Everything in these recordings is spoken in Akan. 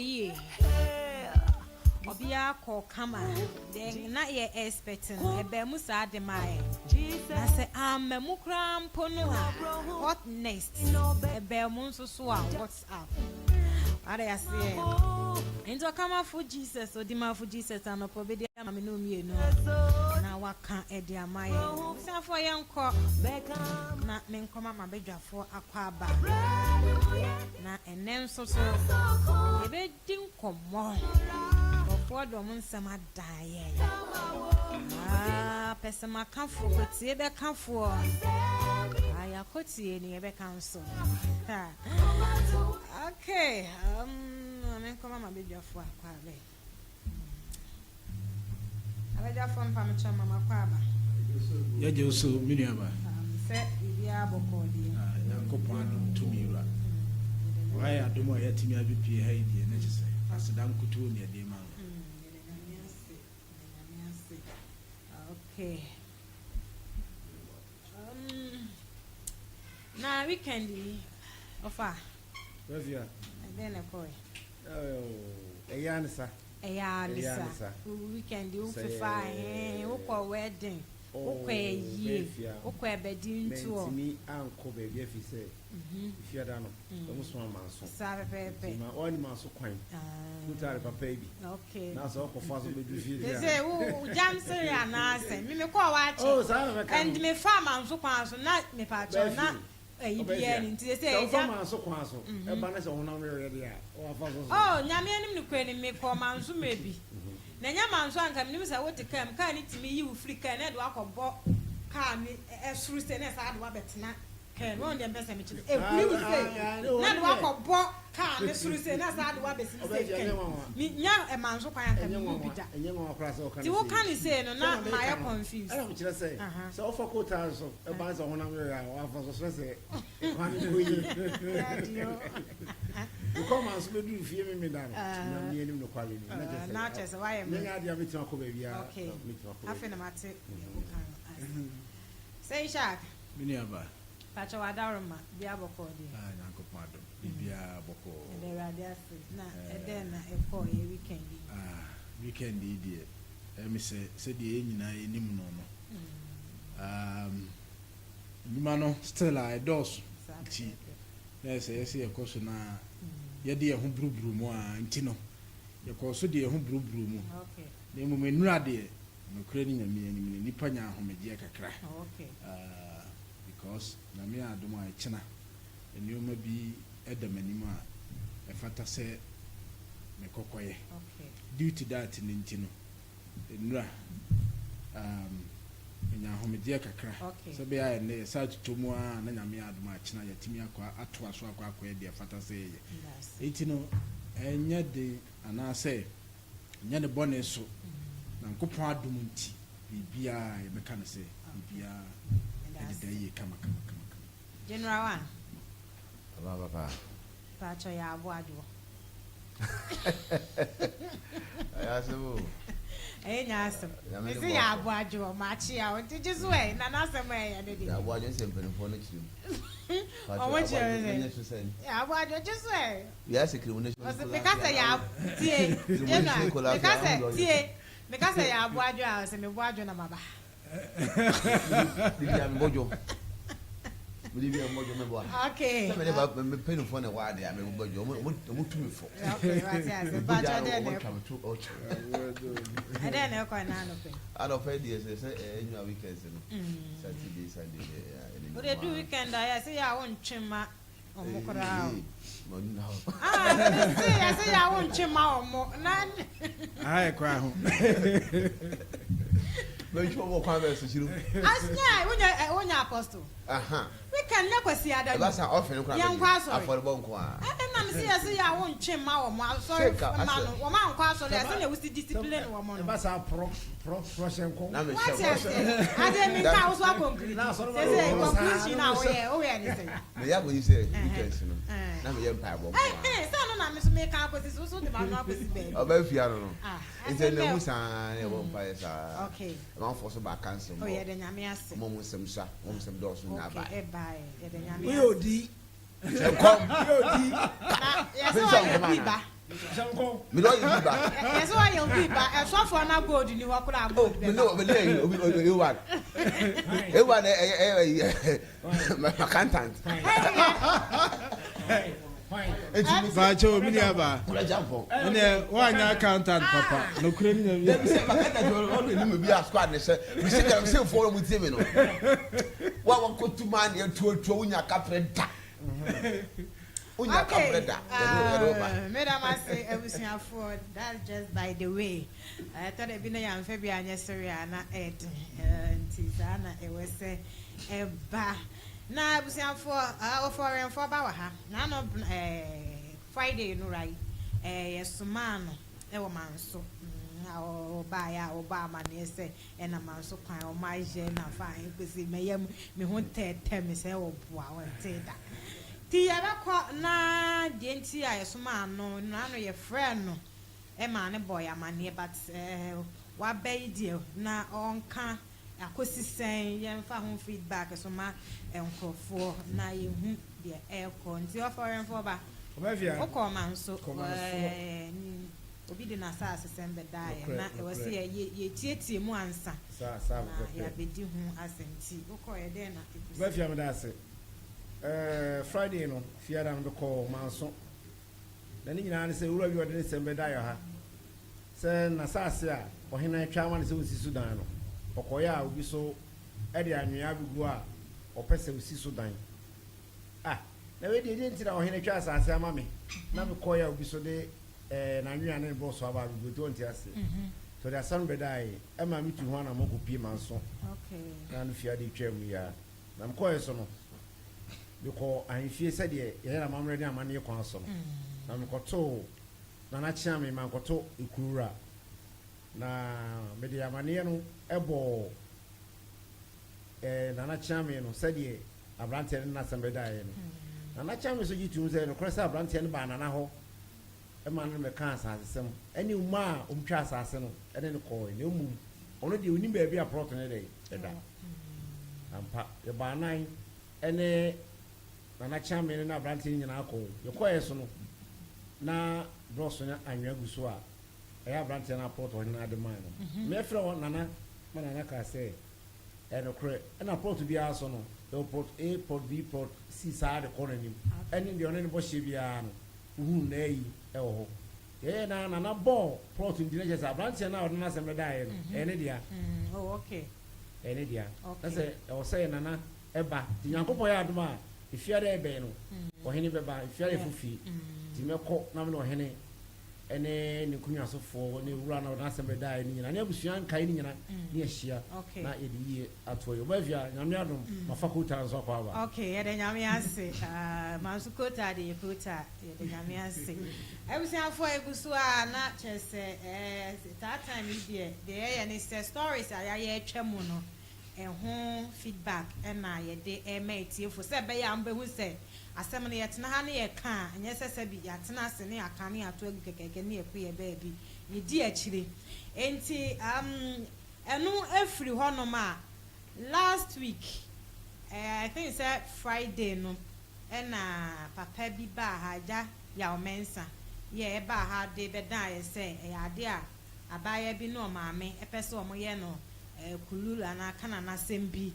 Yie. Biribiara kɔɔ kama. Deɛ na yɛ expect no, ɛbaa mu saa de maa yɛn. Na sɛ amma mu koraa mpo no a, what next? Ɛbaa mu nso so a, what's up? Wade aseɛ. Nti ɔkamafo Jesus, odimafo Jesus anɔpa obɛdi ama me ne wo mmienu na waka de ama yɛn. Abusuafoɔ yɛnkɔ na menkɔma m'abadwafoɔ akɔ aba. Na ɛnnɛ nso so, yɛbɛdi nkɔmmɔ. Nkurɔfoɔ de wɔn nsɛm adan yɛn. Ah, pɛsɛmakafoɔ, kɔtie bɛkafoɔ. Ah, yɛakɔtie ne yɛbɛka nso. Okay, menkɔma m'abadwafoɔ akɔ aba yi. Abadwafoɔ mpamekyɛw ma makɔ aba. Yɛgye wo so me nuaba. Sɛ biribiara bɔkɔɔ deɛ. Ah, Nyankopɔn adom tumi wura. Wayɛ adom a yɛatumi abɛpie ha yi deɛ na kyerɛ sɛ aseda nkutoo ne yɛde ma no. Yɛda Nyame ase, yɛda Nyame ase. Okay. Na weekend yi, ɔfa. Rafia. Ɛdɛn na ɛkɔɛ? Ɛyɛ ara ne sa. Ɛyɛ ara ne sa. Weekend wo fefa he, wokɔ wedding, wokɔ ayie, wokɔ abadi ntoɔ. Mantumi ankɔ baabi afi sɛ efiada no wɔn soma manso. Saa pɛpɛɛpɛ. Nti ma wɔn manso kwan. Kutare papa yi bi. Okay. Na sɛ ɔkɔ fa so bɛdu fie deɛ. Sɛ wo jam sere anaasɛ me mekɔɔ waakye. Oh saa na mɛka no. And me fa manso kwan so na mepaakyɛw na Ayi biara ni nti sɛ sɛ wofa manso kwan so ɛba ne sɛ honam yɛ deɛ a wafa so so. Oh Nyame anim nokorɛ ni mekɔɔ manso mmerɛ bi na ɛnyɛ manso a nka menim sɛ wote kaa mu kaa no tumi yi wo firi kaa na ɛde wo akɔbɔ kaa no soro sei na ɛsaa de wo abɛtena kaa mu woahu deɛ mpɛ sɛ mekyerɛ ɛhuri wo sei na ɛde wo akɔbɔ kaa no soro sei na ɛsaa de wo abɛsi sei kaa mu menya manso kwan a nka mehu bi da nti woka no sei no na mayɛ confused. Ɛna mekyerɛ sɛ sɛ wofa kootaa so Ɛba sɛ honam yɛ a wafa so srɛ sɛ kwan no kɔ yie. Mekɔ maa so bɛduru fie me meda no na me anim nokware ni na kyerɛ sɛ menyɛ adeɛ a mɛtumi akɔ baabiara. Mɛtumi akɔ Afei na mate deɛ woka no ase. Sɛ Ishak. Me nuaba. Pakyɛ w'adaworoma bia bɔkɔɔ deɛ. Ah Nyankopɔn adom biribiara bɔkɔɔ. Yɛda Awurade ase. Na ɛdɛn na ɛkɔɔ yɛ weekend yi? Ah weekend yi deɛ ɛyɛ me sɛ sɛdeɛ yɛn nyinaa yɛnim no no Um, nnwuma no still a ɛdɔɔso nti na ɛsɛ yɛsɛ yɛkɔ so na yɛde yɛn ho buruburu mu a nti no yɛkɔɔ so de yɛn ho buruburu mu na mmom nnura deɛ nokorɛ ne Nyame anim no nnipa nya ahomegyeɛ kakra uh, because Nyame adom a ɛkyena nneɛma bi ɛda m'anim a ɛfata sɛ mekɔkɔyɛ due to that no nti no Nnura, um, menya ahomegyeɛ kakra sɛ ɛbɛyɛ a ɛnnɛ yɛsan atotɔ mu ara na Nyame adom a akyena yɛatumi akɔ atoa so akɔ akɔyɛ deɛ ɛfata sɛ yɛyɛ. Enti no, ɛnyɛ den anaasɛ ɛnyɛ ne bɔne so, Nyankopɔn adom nti, biribiara yɛbɛka no sɛ biribiara ɛdeda yie kama kama kama kama. General one. Papa papa. Paatwɔ yɛ aboa adwoɔ. Ɛyɛ asɛm o. Ɛyɛ nya asɛm. Mese yɛ aboa adwoɔ makye a ɔnti gye so ɛ na n'asɛm a ɛyɛ ne deɛ. Yɛ aboa adwoɔ sɛ mpanimfoɔ no kyerɛ mu. Ɔmo kyerɛ mu sɛ. Yɛ aboa adwoɔ gye so ɛ. Wiase kiri mu ne. Ɔse meka sɛ yɛ tie general meka sɛ tie meka sɛ yɛ aboa adwoɔ a ɔse meboa adwo na maba. Bibi a mebɔ dwo. Mede bi a mebɔ dwo meboa. Okay. Sɛ mede ba me mpanyinfoɔ na ɛwɔ ade a mebɔ dwo. Ɔmo ɔmo tu me fo. Okay, wate ase. Mebɔ Mpakyɛ gya dɛn ɔmo na twa ɛkɔ? me to ɔkyɛ. Ɛdɛn na ɛkɔ ɛna anɔpɛ? Anɔpɛ deɛ sɛ sɛ ɛnwa weekends no. Saturday Sunday deɛ ɛne Wode du weekend a yɛ sɛ yɛ a wontwe ma ɔmo koraa o. o. Ah, mese yɛ sɛ yɛ a wontwe ma ɔmo na. Aha yɛ kwan ho. Mɛntwe ɔmo kwan bɛn so kyiri. Asnya wonya wonya apostle. Aha. Weekend nyɛ kwasi ada Ɛba sa ɔfɛ no koraa Yɛnkɔ asɔre. Afɔrebɔ nko a. Ɛna na mese yɛ sɛ yɛ a wontwe ma ɔmo asɔre ma no wɔn ankɔ asɔre a sɛnea wosi discipline wɔn no. Ɛba saa porɔ porɔ porɔ hyɛ nkɔm. Na me Wate hyɛ aseɛ adeɛ mi nka woso akɔnkiri sese conclusion na woyɛ woyɛ ne sɛn. Meyɛ akɔyi sɛ weekends no na meyɛ mpaebɔ nko a. Ɛhɛn sɛ ɛno na me nso meka akɔsi so woso de m'ano akɔsi baabi. Ɔbaa fie ano no. Ah Nti asɛm ɛnna bɛn mu saa na yɛbɔ mpaeɛ saa. Okay. Amanfoɔ so baa council Oh mu. yɛda Nyame ase. Wɔn a wɔn nsɛm sua, wɔn nsɛm dɔɔso nyinaa Okay baeɛ. ɛbaeɛ yɛda Nyame Woyɛ ase. odi. Hyɛ nkɔm. Woyɛ odi. Na yɛsɛ Hyɛ ɔyɛ nkɔm bi anaa? ba. Mede ɔyɛ bi ba. Yɛsɛ ɔyɛ obi ba ɛsɔfoɔ na gold ni hɔ koraa gold bɛba. Mene mene ɛyi obi ewan ewan ɛyɛ ɛyɛ ɛyɛ accountant. Baakyɛ omi ni aba. Ɛnɛ wanya accountant papa. Nokure ni nyame. Dabi sɛ accountant ɔno anim bi a squad ne sɛ mesi galamsey foɔ no mu tie mi no. Wa wakɔtu maa ne atuatua wonya kaprɛ da. Wonya kaprɛ da. Yɛde wo ba. Meda mo ase abusuafoɔ, that's just by the way. Ɛtɔ da bi na yɛamfa bi anyɛ sere a na ɛden nti saa na ɛwɔ sɛ ɛba. Na abusuafoɔ, wɔfɔwɛnfoɔ ba wɔ ha. Na ano Friday no right, yɛsomaa no ɛwɔ Manso. A ɔbaeɛ a ɔbɔ amanneɛ sɛ ɛna Manso kwan ɔmo ayɛ na fa kɔsi mɛyɛ me ho tɛɛtɛ me sɛ ɔboa ɔnte da. Nti yɛbɛkɔ na deɛ nti a yɛsomaa no na ano yɛfrɛ no ɛma ne bɔ yɛ amanneɛ, but waba yi deɛ na ɔnka akɔsi sɛn, yɛmfa ho feedback so ma nkurɔfoɔ na yɛhu deɛ ɛrekɔ. Nti ɔfɔwɛnfoɔ ba, wokɔ Manso, obi de n'asase sɛm bɛdaeɛ na ɛwɔ sɛ yɛtietie mu ansa na yɛabɛdi ho asɛm. Nti wokɔɛ dɛn na ɛkɔsi? Bɛfia, meda ase. Friday no, fiada no, bɛkɔɔ Manso na ne nyinaa ne sɛ wura bi ɔde ne sɛm bɛda yɛ ha sɛ n'asase a ɔhene atwa ama no sɛ ɔsi so dan no, ɔkɔyɛ a obi so ɛde anwea abɛgu a ɔpɛ sɛ ɔsi so dan. Ah, na wei deɛ, deɛ nti na ɔhene twa asase ama me na mekɔyɛ a obi so de n'anwea ne ne bɔɔso aba abɛgu? Nti ɔnte ase nti ɔde asɛm no bɛdaeɛ ɛma metu ho anammɔ kɔpie Manso na no fiade twa mu yi a na mekɔɛ so no, mekɔ ahemfie sɛdeɛ yɛyɛ n'amammerɛ ne amanneɛ kwan so no, na mekɔtoo Nana Kyeame, mankɔto ekuruwura, na mede amanneɛ no ɛbɔɔ Nana Kyeame no sɛdeɛ aberanteɛ no n'asɛm bɛdaeɛ no. Nana Kyeame nso gye tom sɛ nokorɛ sɛ aberanteɛ no baa Nana hɔ ma no mɛka asasesɛm ɛne mma a ɔmtwa asase no ɛne no kɔɔe, na mmom ɔno deɛ onim baabi a plot no dɛ ɛda. Ampa, yɛbaa nan ɛne Nana Kyeame no ne aberanteɛ no nyinaa kɔɔ. Yɛkɔɛ so no, na brɔso ne anwea gu so a ɛyɛ aberanteɛ no aprɔt ɔhene no ade maa no. Mɛfrɛ wɔ Nana ma Nana kaa sɛ ɛyɛ nokorɛ. Ɛna plot biara so no, yɛwɔ plot A, plot B, plot C, saa de kɔ n'anim. Ɛne deɛ ɔne ne bɔhyɛ biara no, wohunu na ayi ɛwɔ hɔ. Yɛyɛ na Nana bɔɔ plot no di na kyerɛ sɛ aberanteɛ no a ɔde n'asɛm bɛdaeɛ no, ɛyɛ ne dea. Ɛyɛ ne dea na sɛ ɛwɔ sɛ yɛ Nana ɛba. Nti Nyankopɔn yɛ adom a, efiada ɛbɛn no, ɔhene bɛba efiada ɛfo fie. Nti mɛkɔ na mene ɔhene ɛne ne nkonnwasofoɔ ne wura na ɔde n'asɛm bɛdaeɛ no nyinaa ne abusua nkae no nyinaa ne ahyia na yɛde yie atoɔ yi. Ɔbaa fie a, Nyame adom, mafa kota nso akɔ aba. Okay, yɛde Nyame ase. Manso kota de yɛ kota, yɛde Nyame ase. Abusuafoɔ, egu so a na kyerɛ sɛ that time yi deɛ, deɛ yɛyɛ ne sɛ stories a yɛayɛ atwa mu no ɛho feedback ɛna yɛde ɛma etiefo sɛ ɛbɛyɛ a mbɛhu sɛ asɛm no yɛtena ha ne yɛka a, ɛnyɛ sɛ sɛbi yɛatena ase ne yɛaka ne yɛato agu kɛkɛkɛ ne yɛkɔ yɛ baabi yɛdi akyire. Nti ɛno efiri hɔnom a, last week, I think sɛ Friday no, ɛna papa bi baa ha, Agya Yaw Mɛnsa yɛ ɛbaa ha de bɛdan yɛ sɛ ɛyɛ ade a abaayewa bi ne ɔmaame ɛpɛ sɛ ɔmo yɛ no kululu anaa kana n'asɛm bi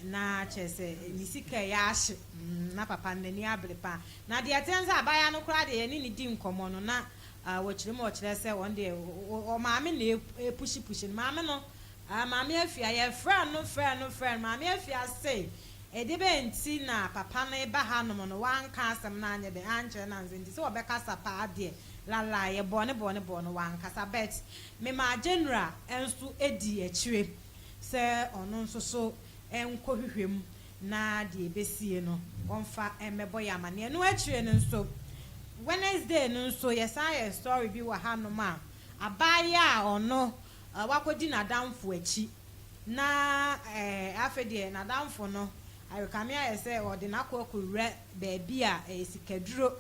na kyerɛ sɛ ne sika ɛyɛ ahye na papa no n'ani abere paa. Na deɛ ɛteɛ sɛ abaayewa no koraa deɛ, yɛne ne di nkɔmmɔ no na wɔkyerɛ mu, ɔkyerɛ sɛ wɔn deɛ ɔmaame na epush no. Maame no, Maame Afia, yɛfrɛ no frɛ no frɛ no. Maame Afia se ɛde bɛ nti na papa no ba hanom no wanka asɛm no anyɛ dɛ ankyerɛ no ansa nti sɛ wɔbɛkasa paa deɛ lala yɛbɔɔ ne bɔɔ ne bɔɔ no wankasa. But mema General nso di akyire sɛ ɔno nso so nkɔ hwehwɛ mu na deɛ ɛbɛsie no ɔmfa mmɛbɔ yɛ amanneɛ. No akyire no nso, Wednesday no nso, yɛsan yɛ story bi wɔ hanom a abaayewa a ɔno wakɔdi n'adamfo akyi na afei deɛ n'adamfo no arekame ayɛ sɛ ɔde n'akɔ akɔwura baabi a ɛyɛ sikaduro,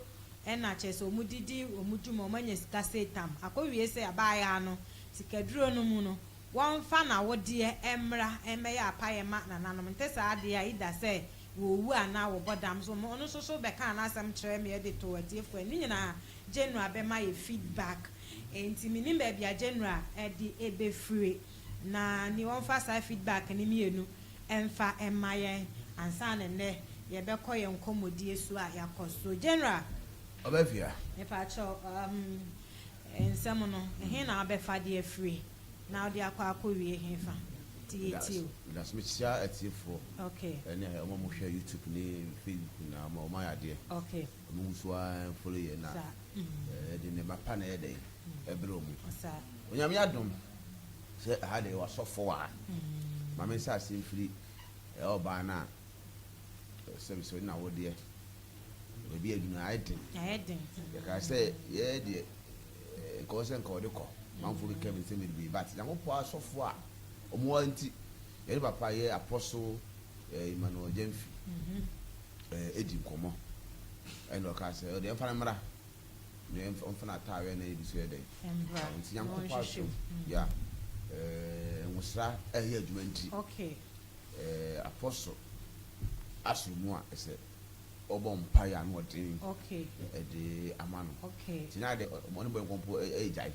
ɛna kyerɛ sɛ wɔn didi wɔn dwuma wɔn anya sika setam akɔwie sɛ abaayewa no sikaduro no mu no wɔmfa n'awodeɛ mmra mmɛyɛ apayɛ ma nananom. Nte saa adeɛ a ida sɛ wɔwu anaa wɔbɔ dam so, ɔno nso so bɛka n'asɛm kyerɛ me de to atiefoɔ ne nyinaa. General bɛma yɛ feedback. Nti menim baabi a General ɛde ɛbɛfiri na ne wɔmfa saa feedback no mmienu ɛmfa ɛma yɛn ansa na nnɛ yɛbɛkɔ yɛn nkɔmmɔdie so a yɛakɔ so. General. Ɔbɛfia. Mepakyɛw, nsɛm no, ɛhe na wabɛfa de afiri na wode akɔ wie he fa nti yɛtie o? Daso mekyia atiefoɔ ɛne ɔma mo hwɛ YouTube ne Facebook na ɔma ayɛ adeɛ. Ɔmo gu so a follow yɛ na ɛde ne ba pa na ɛyɛ dɛn ɛbrɛ ɔmo. Onyame adom sɛ ɛha deɛ wasɔfo a maame nsa ase mfiri ɛyɛ ɔbaa no a sɛbi sɛ ɔne awodeɛ baabi adwuma ayɛ den. Ayɛ den. Yɛka sɛ yɛyɛ deɛ nkɔwɔ sɛ nka ɔde kɔ manfo bi kɛm nsɛm bebree, but Nyankopɔn asɔfo a ɔmo wa nti yɛne papa yɛ Apostle Emmanuel Gyamfi ɛdi nkɔmmɔ ɛna ɔka sɛ ɔde ɛmfa no mmra na ɔmfa no ataareɛ na ebi so yɛ dɛn. Ɛmbra. Nti Nyankopɔn na asom ɔnhwehwɛ mu. Ya nwosra ɛyɛ adwuma nti Apostle aso mu a ɛsɛ ɔbɔ mpaeɛ a na ɔden ɛde ama no. Nti na de ɔne bɔ nkɔmpo ɛyɛ gyae.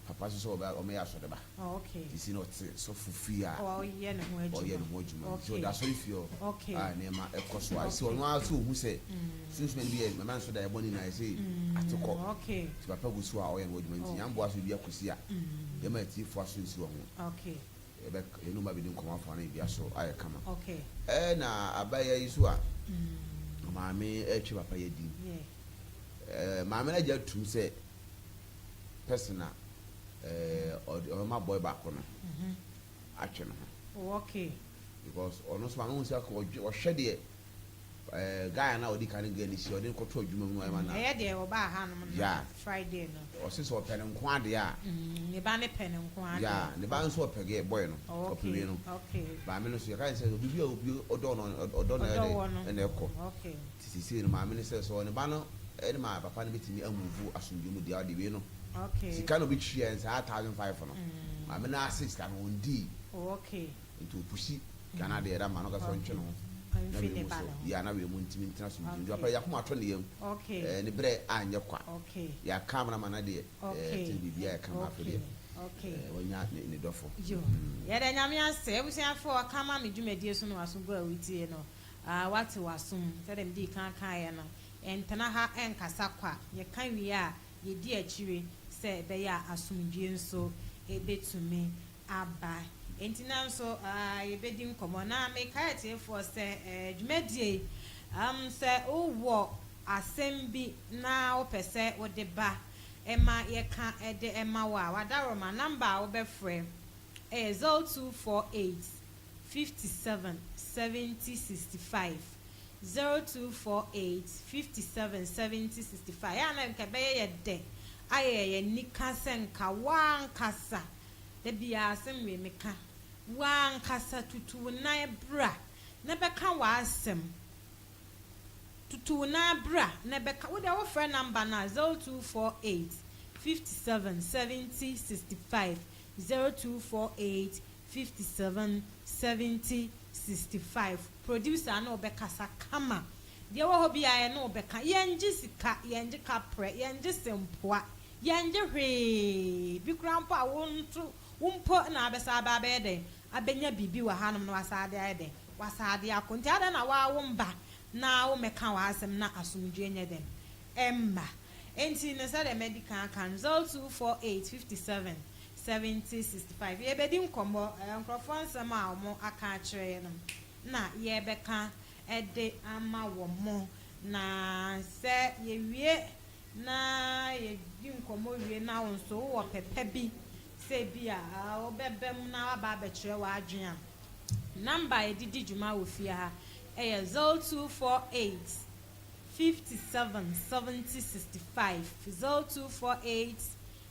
Papa nso sɛ ɔbɛ ɔmɛyɛ asɔre ba. Nti si na ɔte sɔfo fie a ɔyɛ ne ho adwuma. Ɔyɛ ne ho adwuma nti ɔda asɔre fie hɔ a nneɛma ɛkɔ so a sɛ ɔno ara so ohu sɛ sunsun bi yɛ mɛma nso da ɛbɔ ne nyinaa ɛsɛ ate kɔ. Nti papa gu so a ɔyɛ ne ho adwuma nti nyamboa so bi akɔsi a yɛma atiefoɔ aso nsi wɔ ho. Yɛbɛ yɛn ba bi di nkɔmɔ afa no ebi aso ayɛ kama. Ɛna abaya yi so a maame ɛtwe papa yɛ din. Maame no agye atum sɛ person a ɔde ɔbɛma boy baako no atwe ne ho. Because ɔno nso maame ho sɛ ɔhwɛ deɛ guy na ɔdi kan ne girl no hyia ɔde no kɔto adwuma mu ɛma na Ɛyɛ deɛ ɔbaa hanom no Friday no. Ɔse sɛ ɔpɛ ne nko adeɛ a Ne ba ne pɛ ne nko adeɛ. Ya ne ba nso ɔpɛ girl boy no. Ɔpɛ wei no. Maame no so yɛka sɛ obi bi a obi ɔdɔ no ɔdɔ no Ɔdɔ ɛdɛ wɔ no. ɛna ɛkɔ. Ti sisi no maame no sɛ sɛ ɔne ba no ɛne ma papa no bɛtumi amove asomdwe mu deɛ ɔde wei no sika no obi twia nsaa 1,500 no maame no ase sika no ɔndii. Nti opusi Ghana deɛ ɛda ma no kasa ɔntwe ne ho na Ɔmfi wei ne mu ba so ne ho. yɛ na wei mu ntumi ntena asomdwe nti papa yɛakoma atɔ ne yam. Ne berɛ anyɛ kwa. Yɛaka amena ma no deɛ te biribiara yɛka ma afei deɛ wanya ne dɔfo. Yo. Yɛda Nyame ase. Abusuafoɔ, ɔka ma me dwumadie so no waso gu a wotie no. Ah, wate wasom. Sɛdeɛ mede kan kaeɛ no, ɛntena ha ɛnkasa kwa. Yɛka wie a, yɛdi akyire sɛ ɛbɛyɛ a asomdwie nso ɛbɛtumi aba. Enti na nso yɛbɛdi nkɔmmɔ. Na mekae atiefoɔ sɛ dwumadie yi, sɛ wowɔ asɛm bi na wopɛ sɛ wode ba ɛma yɛka ɛde ɛma wo a, wadaroma number a wobɛfrɛ ɛyɛ 0248 57 70 65, 0248 57 70 65. Yɛ ana nka ɛbɛyɛ yɛ dɛ ayɛ yɛ nika sɛ nka wankasa da biara asɛm wei meka, wankasa tutu wo nan bra na bɛka w'asɛm, tutu wo nan bra na bɛka wo deɛ. Wofrɛ number no a, 0248 57 70 65, 0248 57 70 65. Producer na ɔbɛkasa kama deɛ wɔ hɔ biara yɛ na ɔbɛka. Yɛngye sika, yɛngye kaprɛ, yɛngye sempoa, yɛngye hwee bi kura mpo a wo nto wo mpo na abɛsa aba abɛyɛ dɛn abɛnya biribi wɔ hanom na wasa ade ayɛ dɛn wasa ade akɔ. Nti adan na waa mba na wo mɛka w'asɛm na asomdwe nyɛ dɛn ɛmma. Nti no sɛdeɛ mɛdi kan aka no, 0248 57 70 65. Yɛbɛdi nkɔmmɔ nkurɔfoɔ nsɛm a wɔn aka akyerɛ yɛn no na yɛbɛka ɛde ama wɔn mo. Na sɛ yɛwie na yɛdi nkɔmmɔ wie na wo nso wowɔ pɛpɛ bi sɛ bi a wobɛbɛ mu na waba abɛkyerɛ w'adwene a, number a yɛde di dwuma wɔ fie ha ɛyɛ 0248 57 70 65, 0248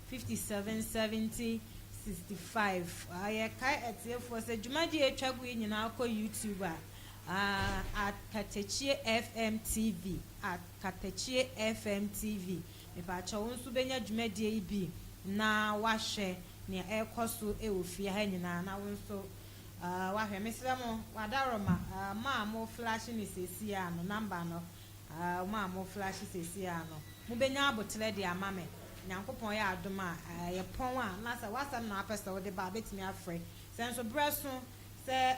57 70 65. Yɛkae atiefoɔ sɛ dwumadie a atwa gu yi nyinaa kɔ YouTube a Akatakyie FM TV, Akatakyie FM TV. Mepaakyɛ, wo nso bɛnya dwumadie yi bi na wahwɛ nea ɛrekɔ so wɔ fie ha nyinaa na wo nso wahwɛ. Mesrɛ mo, wadaroma ma a mo flash ne seesie a no number no, ma a mo flash seesie a no. Mobɛnya aboterɛ de ama me. Nyankopɔn yɛ adom a, yɛpɔn a, na sɛ w'asɛm na wapɛ sɛ wode ba a, wobɛtumi afrɛ. Sɛ nso berɛ so sɛ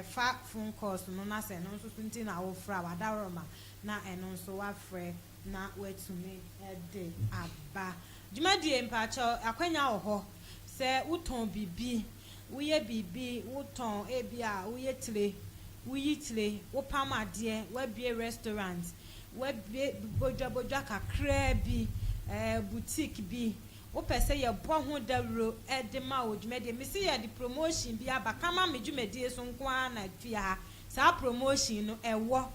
yɛfa phone calls no na sɛ ɛno nso so nti na wofrɛ a, w'adaworoma na ɛno nso wafrɛ na watumi de aba. Dwumadie, mpakyɛw, akwanya wɔ hɔ sɛ wotɔn biribi, woyɛ biribi, wotɔn, ebia woyɛ tire, woyi tire, wopam adeɛ, woabue restaurant, woabue bodwabodwa kakraa bi, boutique bi, wopɛ sɛ yɛbɔ ho dawuro de ma wo dwumadie. Mese yɛde promotion bi aba, ka ma me dwumadie so nko ara na fie ha saa promotion no ɛwɔ.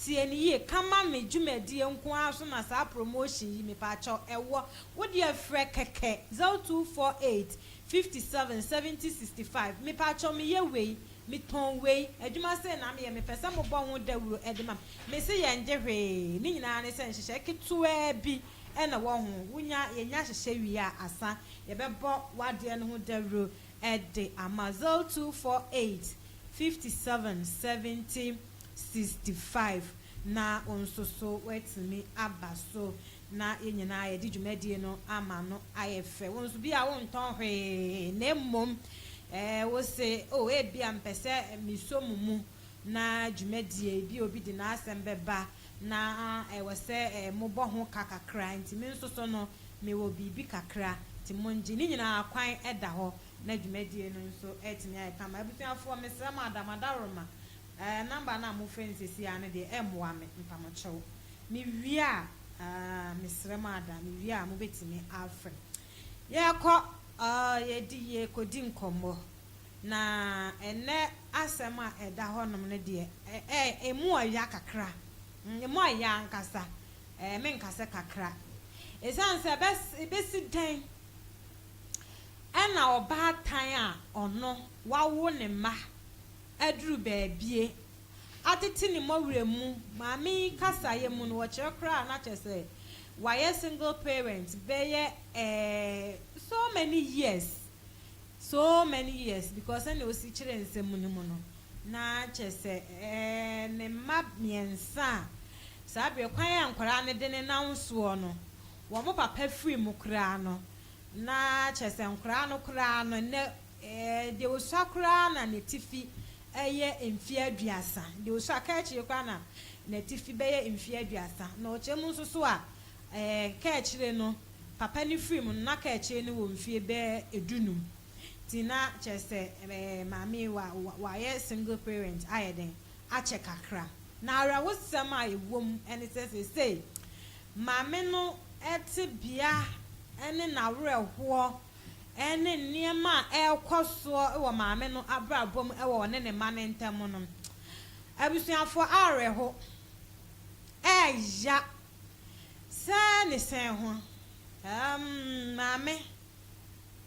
Tie no yie, ka ma me dwumadie nko ara so na saa promotion yi mepaakyɛw ɛwɔ. Wo deɛ frɛ kɛkɛ, 0248 57 70 65, mepaakyɛw meyɛ wei, metɔn wei, adwuma sei na meyɛ, mepɛ sɛ mobɔ ho dawuro de ma me. Mese yɛngye hwee, ne nyinaa ne sɛ nhyehyɛe ketewaa bi na ɛwɔ ho, wonya, yɛnya hyehyɛ wie a asa, yɛbɛbɔ w'adeɛ no ho dawuro de ama. 0248 57 70 65 na wo nso so woatumi aba so na yɛn nyinaa yɛde dwumadie no ama no ayɛ fɛ. Wo nso bi a wontɔn hwee na mmom wo se, oh, ebia mepɛ sɛ mesɔ mo mu na dwumadie bi obi de n'asɛm bɛba na ɛwɔ sɛ mobɔ ho ka kakra nti me nso so no mewɔ biribi kakra nti mongye. Ne nyinaa kwan da hɔ na dwumadie no nso atumi ayɛ kama. Abusuafoɔ, mesrɛ mo ada mo adaworoma. Number no a mofrɛ no seesei ara no deɛ ɛmmoa me, mpamokyɛw. Mewie a, mesrɛ mo ada, mewie a mobɛtumi afrɛ. Yɛrekɔ, yɛdi, yɛrekɔdi nkɔmmɔ. Na ɛnnɛ asɛm a ɛda hɔnom no deɛ, ɛ, ɛmu ɔya kakra. Ɛmu ɔya ankasa. Menka sɛ kakra. Ɛsiane sɛ ɛbɛs, ɛbɛsi dɛn ɛna ɔbaatan a ɔno wawo ne mma aduru baabie atete ne mmɔwerɛ mu, maame yi kasaeɛ mu no, wɔkyerɛ koraa na kyerɛ sɛ wayɛ single parent bɛyɛ so many years, so many years, because sɛnea osi kyerɛ nsɛm no mu no, na kyerɛ sɛ ne mma mmiɛnsa a saa berɛ kwan a nkwadaa no de ne nam soɔ no, wɔn papa firi mu koraa no, na kyerɛ sɛ nkwadaa no koraa no nnɛ deɛ osua koraa na n'atifi ɛyɛ mfeɛ 30, deɛ osua ka akyire koraa na n'atifi bɛyɛ mfeɛ 30. Na ɔkyerɛ mu nso so a ka akyire no papa no firi mu no, na ka akyire no wɔ mfeɛ bɛyɛ 15, nti na kyerɛ sɛ maame yi wa wayɛ single parent ayɛ den akyɛ kakra. Na awerɛhosɛm a ɛwɔ mu ɛne sɛ seesei maame no te bea ne n'awerɛhoɔ ne nneɛma a ɛrekɔ soɔ wɔ maame no abrabɔ mu wɔ ɔne ne mma no ntam no, abusuafoɔ, awerɛho, ɛɛya sɛ ne sɛn ho. Maame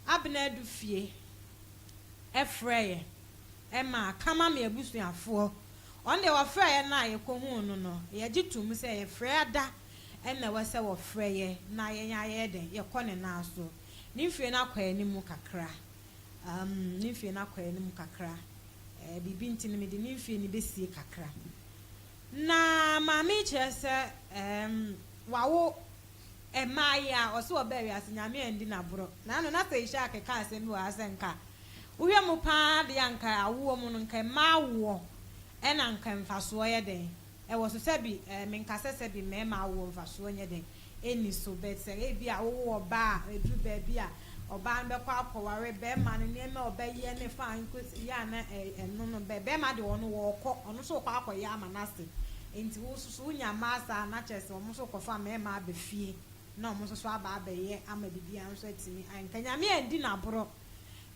Abena Adu fie ɛfrɛ yɛ ɛma kama me abusuafoɔ. Ɔno deɛ wɔfrɛ yɛ no a yɛkɔhuu no no, yɛgye tom sɛ yɛfrɛ ada ɛna ɛwɔ sɛ wɔfrɛ yɛ na yɛn ayɛ dɛn yɛkɔ ne nan so. Ne mfie no akɔ anim kakra, ne mfie no akɔ anim kakra, biribi nti no mede ne mfie no bɛsie kakra. Na maame kyerɛ sɛ wawo mmaa yi a ɔsɛ ɔbaa wiase Nyame andi n'aborɔ na ano na sɛ Ishaq ka asɛm bi wɔ ha sɛ nka wohwɛ mu paa deɛ a nka awoɔ mu no nka mmaa awoɔ ɛna nka mfasoɔ yɛ dɛn ɛwɔ so. Sɛbi menka sɛ sɛbi mmarima awoɔ mfasoɔ nyɛ dɛn ɛni so, but sɛ ebi a wowo ɔbaa a ɛduru baabi a ɔbaa no bɛkɔ akɔware bɛrima no, nneɛma a ɔbɛyɛ ne fa nko yɛ a na ɛno no bɛ bɛrima de ɔno wɔɔkɔ, ɔno nso kɔ akɔyɛ ama n'ase. Nti wo nso so wonya mmaa saa na kyerɛ sɛ ɔmo nso kɔfa mmarima aba fie na ɔmo nso so aba abɛyɛ ama biribiara nso atumi ayɛ. Nka Nyame andi n'aborɔ,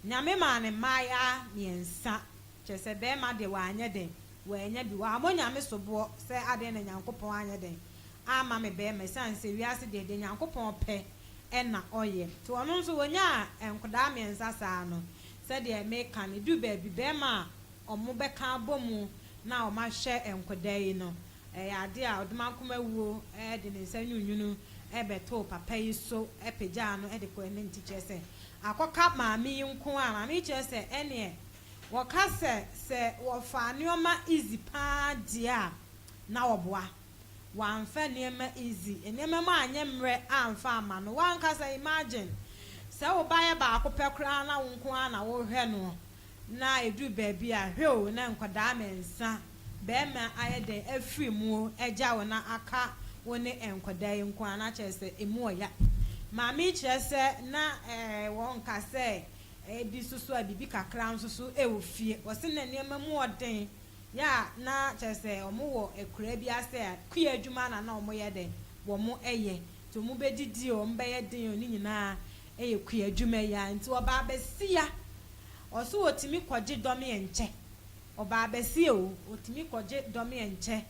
Nyame maa ne mmaayewa mmiɛnsa, kyerɛ sɛ bɛrima deɛ wanyɛ den wanya bi. Wammɔ Nyame soboɔ sɛ adeɛ na Nyankopɔn anyɛ den ama me bɛrima, ɛsiane sɛ wiase deɛ, deɛ Nyankopɔn pɛ ɛna ɔyɛ. Nti ɔno nso wɔnyaa nkodaa mmiɛnsa saa no, sɛdeɛ meka no, du baabi bɛrima a ɔmo bɛka abɔ mu na ɔmo ahwɛ nkodaa yi no, ɛyɛ adeɛ a ɔdomankoma wuo ɛde ne nsa nwunwunu ɛbɛtoo papa yi so, ɛpagyaa no ɛde kɔ anim. Nti kyerɛ sɛ akɔka maame yi nko a, maame yi kyerɛ sɛ ɛneɛ wɔka sɛ wɔfa nneɛma easy paa deɛ a na wɔboa. Wamfa nneɛma easy, nneɛma mu anyɛ mmerɛ amfa amma no. W'ankasa imagine sɛ wo ba yɛ baako pɛ koraa na wo nko ara na wohwɛ no na ɛduru baabi a hwɛ o na nkwadaa mmiɛnsa, barima ayɛ dɛn afiri mu agya wo na aka wo ne nkwadaa yi nko ara na kyerɛ sɛ ɛmu ɔya. Maame yi kyerɛ sɛ na wɔnka sɛ ebi nso so a biribi kakra nso so wɔ fie. Wɔse na nneɛma mu ɔden yɛ a na kyerɛ sɛ wɔn wɔ akuraa bi ase a kua adwuma na na wɔn yɛ dɛn wɔn yɛ. Nti wɔn bɛdidi o, wɔn bɛyɛ den o, ne nyinaa yɛ kua adwuma yi ara. Nti ɔbaa basia, ɔse ɔtumi kɔgye dɔmeɛ nkyɛ. Ɔbaa basia o, ɔtumi kɔgye dɔmeɛ nkyɛ.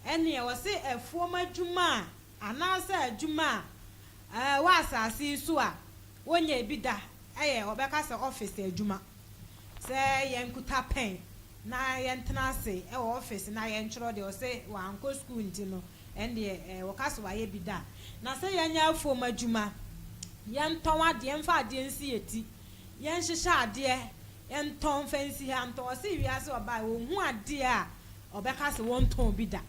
Ɛneɛ ɔse afuom adwuma a anaasɛ adwuma a ɛwɔ asase yi so a wɔnyɛɛ bi da yɛ wɔbɛka sɛ ɔfese adwuma. Sɛ yɛnkuta pɛn na yɛntena ase wɔ ɔfese na yɛntwerɛ deɛ ɔse wankɔ sukuu nti no, ɛndeɛ wɔka sɛ wayɛ bi da. Na sɛ yɛnyɛ afuom adwuma, yɛntɔn adeɛ, yɛmfa adeɛ nsi yɛ ti, yɛnhyehyɛ adeɛ ntɔn mfa nsi ha ntɔn. Ɔse wiase ɔbaeɛ ɔnhu adeɛ a ɔbɛka sɛ wɔntɔn bi da.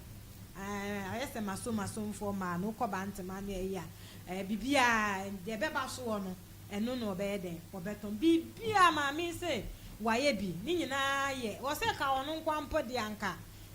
Ayɛ sɛ masomasomfoɔ mmaa no, wokɔ Bantama ne ayi a, biribiara deɛ ɛbɛba soɔ no, ɛno na ɔbɛyɛ dɛn? Ɔbɛtɔn. Biribiara maame yi se wayɛ bi, ne nyinaa yɛ. Ɔse ka ɔno nkoa mpo deɛ anka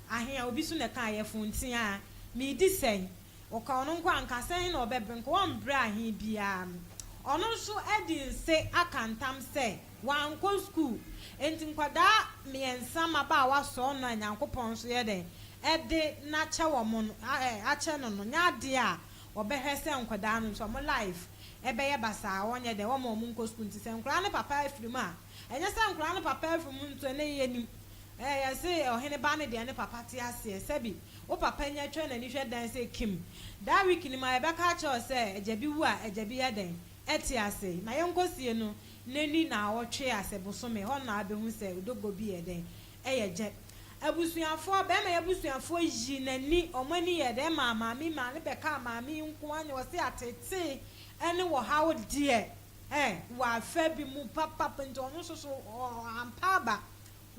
ahe a obi so na ɛka ayɛfo nti a, meredi sɛn? Ɔka ɔno nkoa anka sɛn na ɔbɛbrɛ, nka ɔmbrɛ ahe biara no. Ɔno nso adi nse aka ntam sɛ wankɔ sukuu. Enti nkwadaa mmiɛnsa mmabaawa sɔɔ no a Nyankopɔn nso yɛ dɛn? Ɛde n'akyɛ wɔn no, akyɛ no no, nyɛ adeɛ a ɔbɛhwɛ sɛ nkwadaa no nso wɔn life ɛbɛyɛ basaa, wɔnyɛ dɛn, wɔma wɔn nkɔ sukuu. Nti sɛ nkwadaa no papa afiri mu a, ɛnyɛ sɛ nkwadaa no papa afiri mu nso ɛnɛ yɛnim. Yɛse ɔhene ba ne deɛ ne papa te aseɛ. Sɛbi, wo papa nya twa n'ani hwɛ dan sɛ kim. That week ni ma yɛbɛka akyerɛ wo sɛ agya bi wu a, agya bi yɛ dɛn? Ɛte ase. Na yɛnkɔsie no, n'ani na ɔtwe ase bosome. Hɔ na abɛhu sɛ odogo bi yɛ dɛn? Ɛyɛ gyɛ. Abusuafoɔ, bɛrima yi abusuafoɔ yi n'ani, wɔn ani yɛ dɛn maa maame maa ne bɛkaa maame yi nko ara nyɛ ɔse atetee ɛne wɔhaw deɛ wɔ afa bi mu papapa nti ɔno nso so ampa aba.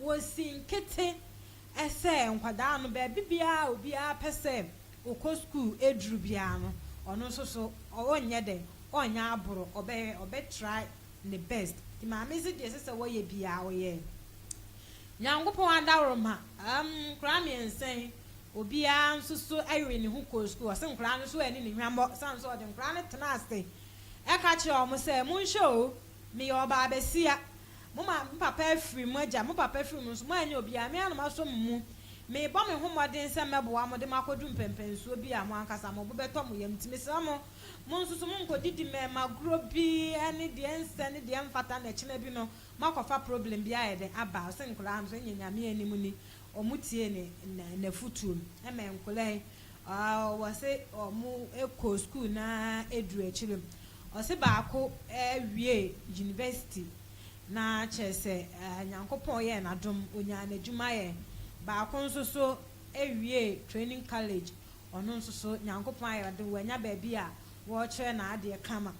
Wɔsi nkete ɛsɛ nkwadaa no baabi biara obiara pɛ sɛ ɔkɔ sukuu eduru biara no, ɔno nso so ɔnyɛ dɛn, ɔnyɛ aboro, ɔbɛ ɔbɛ try ne best. Nti maame si deɛ ɛsɛ sɛ wɔyɛ biara ɔyɛ. Nyankopɔn adaworoma, nkwadaa mmiɛnsa yi, obiara nso so ɛyere ne ho kɔɔ sukuu. Ɔsɛ nkwadaa no nso ani ne hwammɔ, san so ɔde nkwadaa no tena ase ɛka kyerɛ wɔn sɛ monhwɛ o, meyɛ ɔbaa bɛsia. Mo ma mo papa afiri mu agya, mo papa afiri mu nso, mo anyɛ obiara, me ara na masɔ mo mu. Merebɔ me ho mmɔden sɛ mɛboa mo de mo akɔdu mpɛmpɛnsuo bi a mo ankasa mo bo bɛtɔ mo yam. Nti mesrɛ mo, mo nso so monkɔdidi mmarima agorɔ bi ne deɛ nsɛ ne deɛ mfata na ɛkyena bi no, moakɔfa problem bi ayɛ dɛn aba. Ɔsɛ nkwadaa no nso ɛnyɛ Nyame anim ni, ɔmo tie ne n'afotuo no. Ɛma nkwadaa yi, wɔse ɔmo kɔ sukuu na ɛduru akyire. Ɔse baako wie university na kyerɛ sɛ Nyankopɔn yɛɛ n'adom, onyaa n'adwuma yɛ. Baako nso so wie training college, ɔno nso so Nyankopɔn ayɛ adom, wanya baabi a wɔrekyerɛ n'adeɛ kama.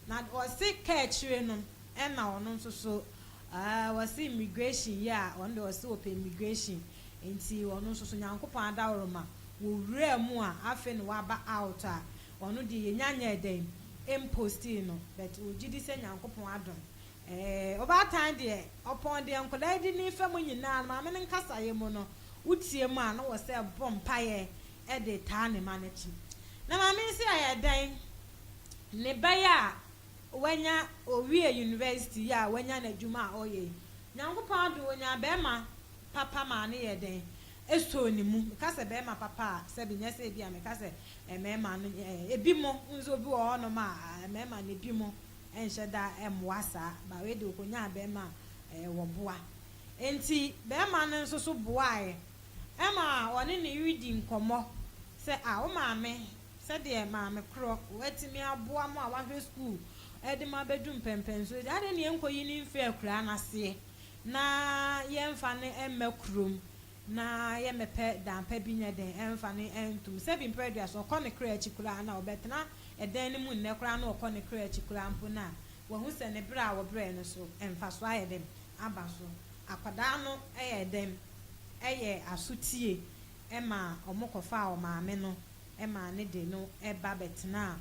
Na ɔse kaa akyire no, ɛna ɔno nso so wɔse immigration yi a, ɔno deɛ ɔse ɔpɛ immigration. Nti ɔno nso so Nyankopɔn adaworoma, wɔwuraa mu a, afei na waba out a, ɔno deɛ yɛnya nyɛɛ dɛn, mpostii no, but ɔgye di sɛ Nyankopɔn adom. Ɔbaatan deɛ, ɔpɔn deɛ nkwadaa yi de ne fa mu nyinaa no, maame no nkasaeɛ mu no, wotie mu a, na wɔ sɛ bɔ mpaeɛ de taa ne ma n'akyi. Na maame nso ayɛ dɛn? Ne ba yi a wanya owie university yi a wanya n'adwuma a ɔyɛ yi, Nyankopɔn adom onya bɛrima papa maa ne yɛ dɛn? Esoo ne mu. Meka sɛ bɛrima papa a, sɛbi nyɛ sɛ ebi a meka sɛ mmarima no ebi mo nso obi wɔ hɔnom a mmarima no ebi mo nhyɛ da mmoa saa. Ba wei de okonya bɛrima a wɔboa. Nti bɛrima no nso so boaeɛ ɛma ɔne ne yere di nkɔmmɔ sɛ a wo maame sɛdeɛ maame korɔ watumi aboa mo a wahwɛ sukuu ɛde mo abɛdu mpɛmpɛnso ade ne yɛnkɔ yi ne mfiri akuraa n'aseɛ na yɛmfa no mma kurom na yɛmɛpɛ dampa bi nyɛ den ɛmfa no ntum sɛbi mpɛ aduasa ɔkɔ ne kra akyi koraa na ɔbɛtena ɛdan no mu nnɛ koraa na ɔkɔ ne kra akyi koraa mpo na wahu sɛ ne berɛ a wɔbrɛ no so mfa so ayɛ den aba so. Akwadaa no ɛyɛ den ɛyɛ asotie ɛma ɔmo kɔfa ɔmaame no. maa no de no ba bɛtenaa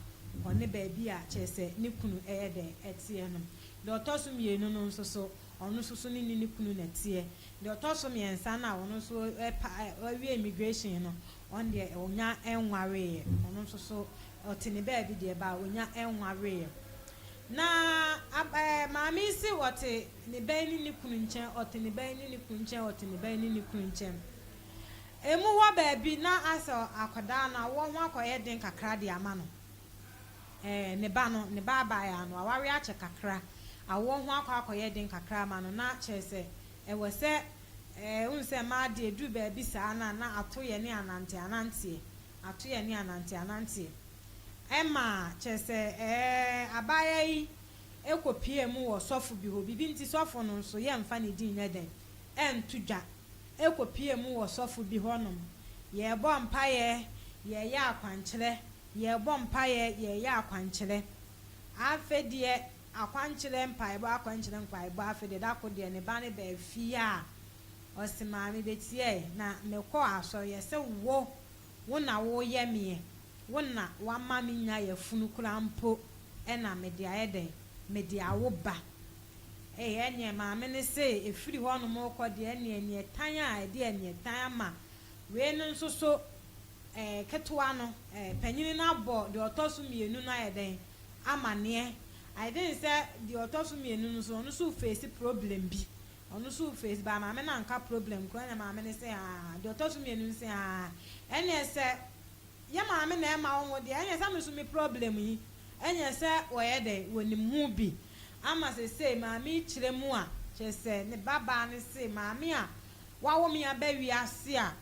ɔne baabi a kyerɛ sɛ ne kunu yɛ dɛn teɛ no. Deɛ ɔtɔ so mmienu no nso so, ɔno nso so ne ne kunu na ɛteɛ. Deɛ ɔtɔ so mmiɛnsa no a ɔno nso pa wawie immigration no, ɔno deɛ ɔnya nwareeɛ. Ɔno nso so ɔte ne baabi deɛ ba ɔnya nwareeɛ. Na ab ɛɛ maame yi se ɔte ne ba yi ne ne kunu nkyɛn, ɔte ne ba yi ne ne kunu nkyɛn, ɔte ne ba yi ne ne kunu nkyɛn. Emu hɔ baabi na asɛ akwadaa no awoɔ ho akɔyɛ den kakra de ama no. Ɛɛ ne ba no, ne ba abaayaa no, waware akyɛ kakra. Awoɔ ho akɔ akɔyɛ den kakra ama no na kyerɛ sɛ ɛwɔ sɛ ɛɛ wohu sɛ mmaa deɛ ɛduru baabi saa no a na ato yɛ ne anante ananteɛ, ato yɛ ne anante ananteɛ. Ɛma, kyerɛ sɛ, ɛɛ, abaayewa yi kɔpuee mu wɔ sɔfo bi hɔ. Biribi nti, sɔfo no nso, yɛmfa ne din nyɛ dɛn? Ɛnto dwa. Ɛkɔpuee mu wɔ sɔfo bi hɔnom. Yɛrebɔ mpaeɛ, yɛreyɛ akwankyerɛ, yɛrebɔ mpaeɛ, yɛreyɛ akwankyerɛ. Afei deɛ, akwankyerɛ mpaebɔ, akwankyerɛ mpaebɔ, afei deɛ, da koro deɛ, ne ba no baa fie a, ɔse, Maame, bɛtiae, na mekɔɔ asɔre, yɛse wo, wo na woreyɛ meɛ. Wo na woama me nya yafunu koraa mpo na mede ayɛ dɛn? Mede awo ba. Ei, ɛneɛ maame no se ɛfiri hɔ nom rekɔ deɛ ɛneɛ aniɛtan a ɛde aniɛtan ama wei no nso so eh, ketewa no eh, panyini no abɔ deɛ ɔtɔ so mmienu no ayɛ dɛn? Amaneɛ. I think sɛ deɛ ɔtɔ so mmienu no nso ɔno nso refeesi problem bi. Ɔno nso refeesi but maame no anka problem koraa ɛna maame no se aa, deɛ ɔtɔ so mmienu no se aa, ɛneɛ sɛ Yɛ maame na ɛma wo ho deɛ ɛnyɛ sɛ me nso me problem yi ɛnyɛ sɛ wɔyɛ dɛn wɔnim ho bi ama sesei maame yi kyerɛ mu a kyerɛ sɛ ne ba baa no se maame a wawo me aba wiase a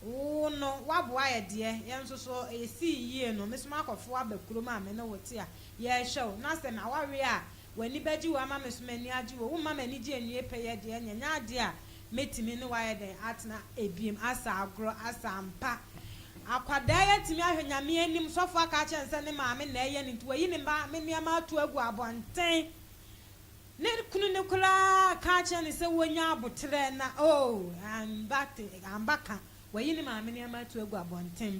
wo no waboa yɛ deɛ yɛn nso so yɛsii yie no me nso makɔfo aba kurom a me ne wo te a yɛrehwɛ wo na sɛ mawareɛ a W'ani bɛgye o ama me nso m'ani agye o, womma m'anigye nwie pɛyɛ deɛ ɛnyɛ nyɛ adeɛ a mɛtumi ne wo ayɛ dɛn atena ebiem asa agorɔ asa ampa. Akwadaa yi atumi ahwɛ Nyame anim, sɔfo aka akyerɛ no sɛ ne maame na ɛyɛ no nti wayi ne maame nneɛma ato agu abɔnten. Ne kunu no koraa ka akyerɛ no sɛ wɔnya aboterɛ na oh amba amba ka, wayi ne maame nneɛma ato agu abɔnten.